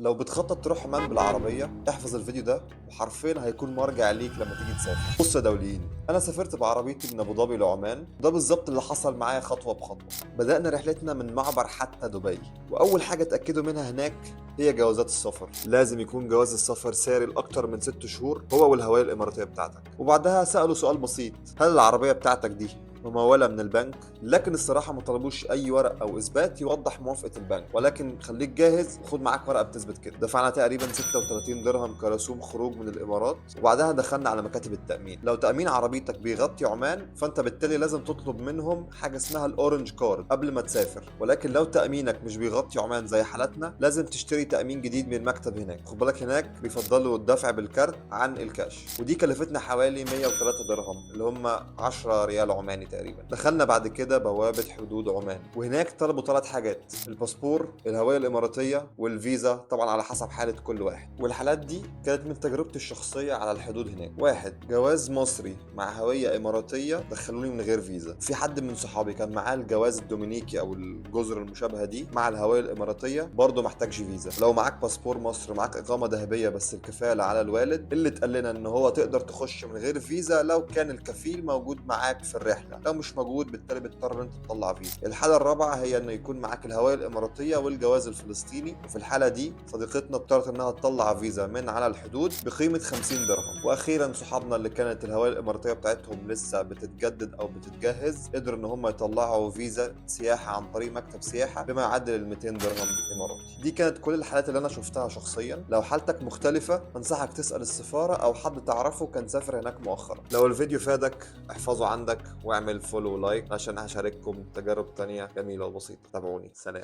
لو بتخطط تروح عمان بالعربية احفظ الفيديو ده، وحرفيا هيكون مرجع ليك لما تيجي تسافر. بص يا دوليين، انا سافرت بعربيتي من ابو ظبي لعمان، ده بالظبط اللي حصل معايا خطوة بخطوة. بدأنا رحلتنا من معبر حتى دبي، واول حاجة اتأكدوا منها هناك هي جوازات السفر. لازم يكون جواز السفر ساري لأكتر من 6 شهور، هو والهوية الإماراتية بتاعتك. وبعدها سألوا سؤال بسيط: هل العربية بتاعتك دي ممولة من البنك؟ لكن الصراحة ما طلبوش أي ورق أو إثبات يوضح موافقة البنك، ولكن خليك جاهز وخد معاك ورقة بتثبت كده. دفعنا تقريبا 36 درهم كرسوم خروج من الإمارات، وبعدها دخلنا على مكاتب التأمين. لو تأمين عربيتك بيغطي عمان فأنت بالتالي لازم تطلب منهم حاجة اسمها ال orange card قبل ما تسافر، ولكن لو تأمينك مش بيغطي عمان زي حالتنا لازم تشتري تأمين جديد من المكتب هناك. خد بالك، هناك بيفضلوا الدفع بالكارت عن الكاش، ودي كلفتنا حوالي 103 درهم اللي هم 10 ريال عماني تقريبا. دخلنا بعد كده بوابة حدود عمان، وهناك طلبوا ثلاث حاجات: الباسبور، الهوية الإماراتية، والفيزا، طبعا على حسب حالة كل واحد. والحالات دي كانت من تجربتي الشخصية على الحدود هناك. واحد جواز مصري مع هوية إماراتية دخلوني من غير فيزا. في حد من صحابي كان معاه الجواز الدومينيكي أو الجزر المشابهة دي مع الهوية الإماراتية، برضه محتاجش فيزا. لو معاك باسبور مصر معاك إقامة ذهبية بس الكفالة على الوالد، اللي اتقال لنا إن هو تقدر تخش من غير فيزا لو كان الكفيل موجود معاك في الرحلة، لو مش موجود بالتالي بتضطر انت تطلع فيزا. الحالة الرابعة هي انه يكون معاك الهوية الإماراتية والجواز الفلسطيني، وفي الحالة دي صديقتنا اضطرت انها تطلع فيزا من على الحدود بقيمة 50 درهم. واخيرا صحابنا اللي كانت الهوية الإماراتية بتاعتهم لسه بتتجدد او بتتجهز قدروا ان هم يطلعوا فيزا سياحة عن طريق مكتب سياحة بما يعادل ال 200 درهم إماراتي. دي كانت كل الحالات اللي انا شفتها شخصيا. لو حالتك مختلفة انصحك تسأل السفارة او حد تعرفه كان سافر هناك مؤخرا. لو الفيديو فادك احفظه عندك واعمل follow و like عشان هشارككم تجارب تانية جميلة وبسيطة. تابعوني، سلام.